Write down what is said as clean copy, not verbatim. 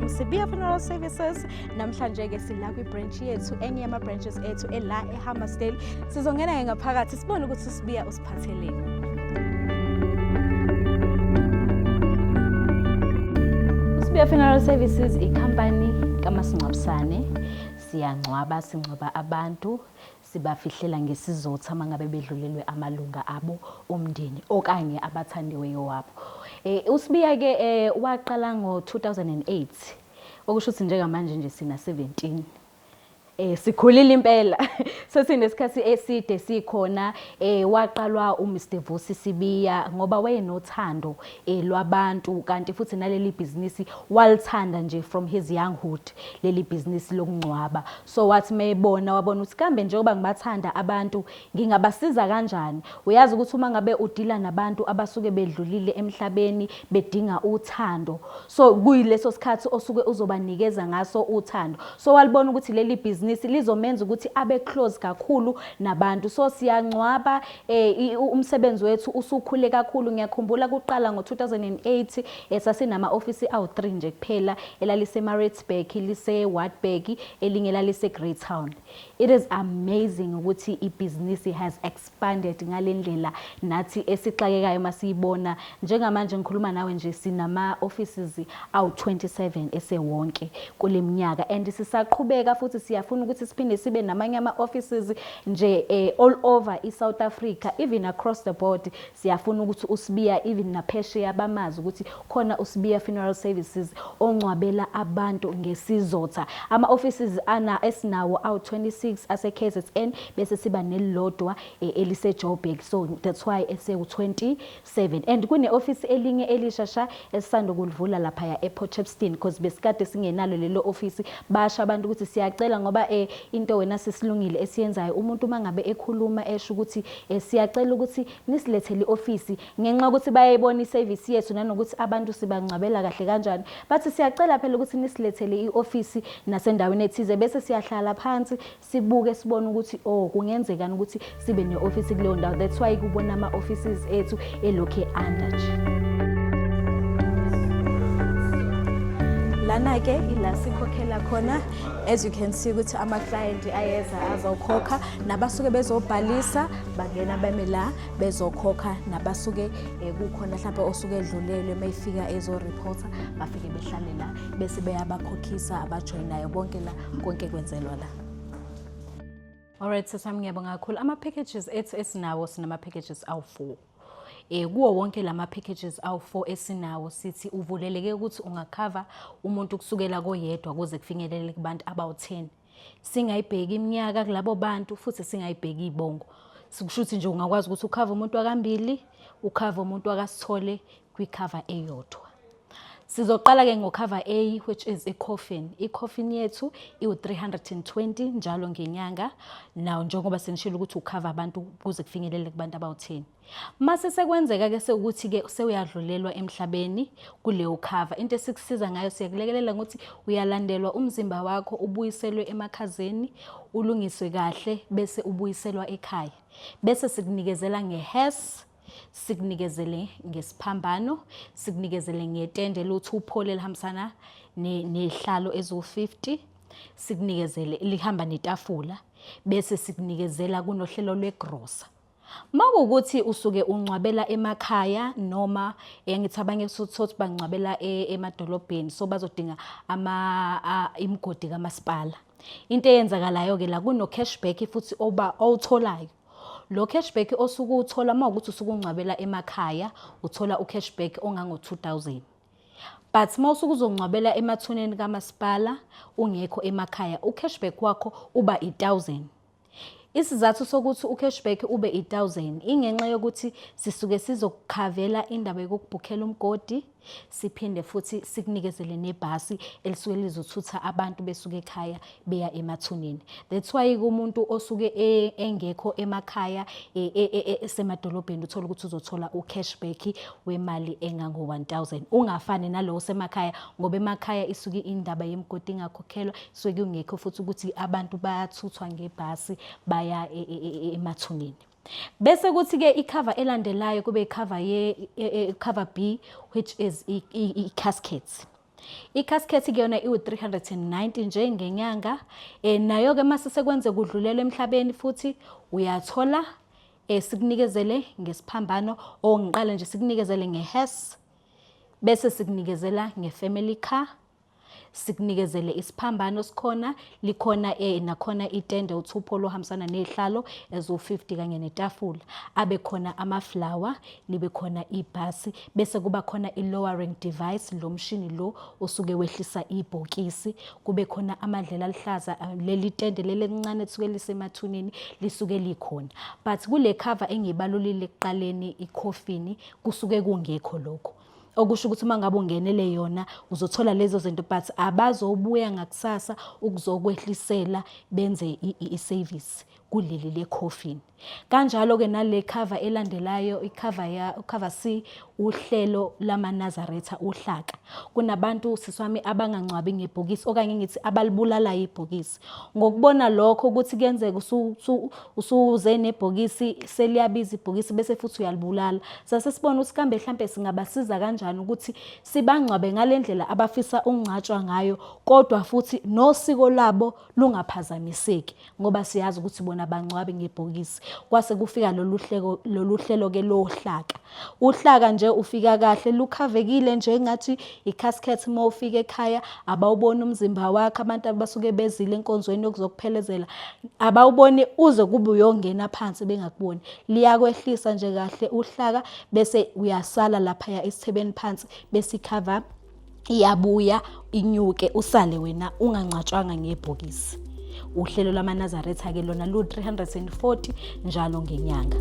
from Sibiya Funeral Services. Namhlanje ke sila kwi-branch yethu, enye yama-branches ethu ela eHammarsdale. Sizongena ke ngaphakathi sibone ukuthi uSibiya usiphatheleni. USibiya Funeral Services ikhampani kamasingcwabisane. Siyangcwaba, singcwaba abantu, sibafihlela ngesizotha uma ngabe bedlulelwe amalunga abo omndeni okanye abathandiweyo wabo. USibiya ke waqala ngo-2008, okusho ukuthi njengamanje nje sina 17. Sikhulile impela, sesinesikhathi eside sikhona. Waqalwa uMr Vusi Sibiya ngoba wayenothando lwabantu, kanti futhi naleli bhizinisi walithanda nje from his younghood, leli bhizinisi lokungcwaba. So wathi mayebona, wabona ukuthi kambe njengoba ngibathanda abantu, ngingabasiza kanjani? Uyazi ukuthi uma ngabe udila nabantu abasuke bedlulile emhlabeni bedinga uthando, so kuyileso sikhathi osuke uzobanikeza ngaso uthando. So walibona ukuthi leli bhizinisi lizomenza ukuthi abe close kakhulu nabantu. So siyangcwaba, umsebenzi wethu usukhule kakhulu. Ngiyakhumbula kuqala ngo-2008 sasinama ofisi awu-3 nje kuphela, elalise Maritzburg, lise Wartburg, elinye lalise Greytown. It is amazing ukuthi ibhizinisi has expanded ngalendlela nathi esixakekayo masiyibona. Njengamanje ngikhuluma nawe nje sinama offices awu-27 esewonke kule minyaka, and sisaqhubeka futhi siyafuna ukuthi siphinde sibe namanye ama offices nje all over i-South Africa, even across the board. Siyafuna ukuthi uSibiya even naphesheya bamazi ukuthi khona uSibiya Funeral Services ongcwabela abantu ngesizotha. Ama offices ana esinawo awu-26 ase-KZN, bese siba nelilodwa elise Joburg, so that's why esewu-27. And kune office elinye elisha sha esisanda kulivula laphaya ePort Shepstone, because besikade singenalo lelo office. Basho abantu ukuthi siyacela, ngoba into wena sisilungile esiyenzayo, umuntu uma ngabe ekhuluma esho ukuthi siyacela ukuthi nisilethele i-office, ngenxa yokuthi bayayibona iservice yethu nanokuthi abantu sibangcwabela kahle kanjani. Bathi siyacela phela ukuthi nisilethele i-office nasendaweni ethize, bese siyahlala phansi sibuke sibone ukuthi oh, kungenzekani ukuthi sibe ne-office kuleyo ndawo. That's why kubona ama-offices ethu elokhu anda nje. Lana ke ila sikhokhela khona. As you can see ukuthi ama-client ayeza azokhokha, nabasuke bezobhalisa bangena beme la bezokhokha, nabasuke kukhona mhlawumbe osuke edlulelwe mayifika ezoreporta, bafike behlale la bese beyabakhokhisa abajoyinayo bonke la, konke kwenzelwa la. Alright, sisami, ngiyabonga kakhulu. Ama-packages ethu esinawo, sinama-packages awu-4. Kuwo wonke lama packages awu-4 esinawo, sithi uvuleleke ukuthi ungakhava umuntu kusukela koyedwa kuze kufinyelele kubantu abawu-10. Singayibheki iminyaka kulabo bantu, futhi singayibheki ibongo. Sikusho ukuthi nje ungakwazi ukuthi ukhave umuntu wakambili, ukhave umuntu wakasithole kwicover eyodwa. Sizoqala ke ngocover A, which is i-coffin. I-coffin yethu iwu-320 njalo ngenyanga. Now njengoba senishilo ukuthi ukhava abantu kuze kufinyelele kubantu abawu-10. Mase sekwenzeka ke sekuthi ke sewuyadlulelwa emhlabeni kuleyo cover, into esikusiza ngayo, siyakulekelela ngokuthi uyalandelwa umzimba wakho, ubuyiselwe emakhazeni, ulungiswe kahle, bese ubuyiselwa ekhaya. Bese sikunikezela ngehearse, sikunikezele ngesiphambano, sikunikezele ngetende luthu uphole elihambisana nehlalo eziwu-50, sikunikezele lihamba netafula, bese sikunikezela kunohlelo lwegrosa. Makuwukuthi usuke ungcwabela emakhaya, noma ngithi abanye sothothi bangcwabela emadolobheni, so bazodinga ama imigodi kamasipala. Into eyenzakalayo ke la, kuno cashback futhi oba owutholayo. Lo cashback osuke uwuthola uma ukuthi usuke ungcwabela emakhaya, uthola u-cashback ongango 2000. But uma usuke uzongcwabela emathuneni kamasipala ungekho emakhaya, u-cashback wakho uba i-1000. Isizathu sokuthi u-cashback ube i-1000 ingenxa yokuthi sisuke sizokukhavela indaba yokukubhukhela umgodi, siphinde futhi sikunikezele nebhasi elisuke lizothutha abantu besuke ekhaya beya emathuneni. That's why kumuntu osuke engekho emakhaya, esemadolobheni, uthola ukuthi uzothola u-cashback wemali engango-1000, ungafani nalowo osemakhaya, ngoba emakhaya isuke indaba yemigodi ingakhokhelwa, suke kungekho futhi ukuthi abantu bayathuthwa ngebhasi baya emathuneni. Bese kuthi ke icover elandelayo kube icover ye cover B, which is i-casket. I-casket kuyona iwu-390 nje ngenyanga. Nayo-ke mase sekwenze kudlulela emhlabeni futhi uyathola sikunikezele ngesiphambano, or ngiqale nje sikunikezele nge-hearse, bese sikunikezela nge-family car, sikunikezele isiphambano sikhona, likhona nakhona itende uthupho oluhambisana nezihlalo eziwu-50 kanye netafula, abe khona ama-flower, libe khona ibhasi, bese kuba khona i-lowering device, lo mshini lo osuke wehlisa ibhokisi, kube khona amadlela aluhlaza, leli tende leli elincane lisuke lisemathuneni lisuke likhona. But kule cover engiyibalulile ekuqaleni, ikhofini, kusuke kungekho lokho. Okusho ukuthi uma ngabe ungenele yona uzothola lezo zinto, but abazobuya ngakusasa ukuzokwehlisela benze i-service kuleli le-coffin. Kanjalo-ke nale cover elandelayo, i-cover ya cover C, uhlelo lamaNazaretha uhlaka. Kunabantu siswami abangangcwabi ngebhokisi, okanye ngithi abalibulalayo ibhokisi. Ngokubona lokho ukuthi kuyenzeka usuze nebhokisi, seliyabiza ibhokisi bese futhi uyalibulala. Sase sibona ukuthi kambe mhlampe singabasiza kanjani ukuthi sibangcwabe ngale ndlela abafisa ukungcatshwa ngayo, kodwa futhi nosiko labo lungaphazamiseki, ngoba siyazi ukuthi bona bangcwabe ngebhokisi. Kwase kufika lolu hleko, lolu hlelo-ke lohlaka. Uhlaka nje ufika kahle lukhavekile nje ngathi i-casket. Uma ufika ekhaya abawuboni umzimba wakho, abantu abasuke bezile enkonzweni yokuzokuphelezela abawuboni uze kube uyongena phansi bengakuboni. Liyakwehlisa nje kahle uhlaka, bese uyasala laphaya esithebeni phansi, bese ikhava iyabuya inyuke, usale wena ungangcatshwanga ngebhokisi. Uhlelo lwamaNazaretha-ke lona lu-340 njalo ngenyanga.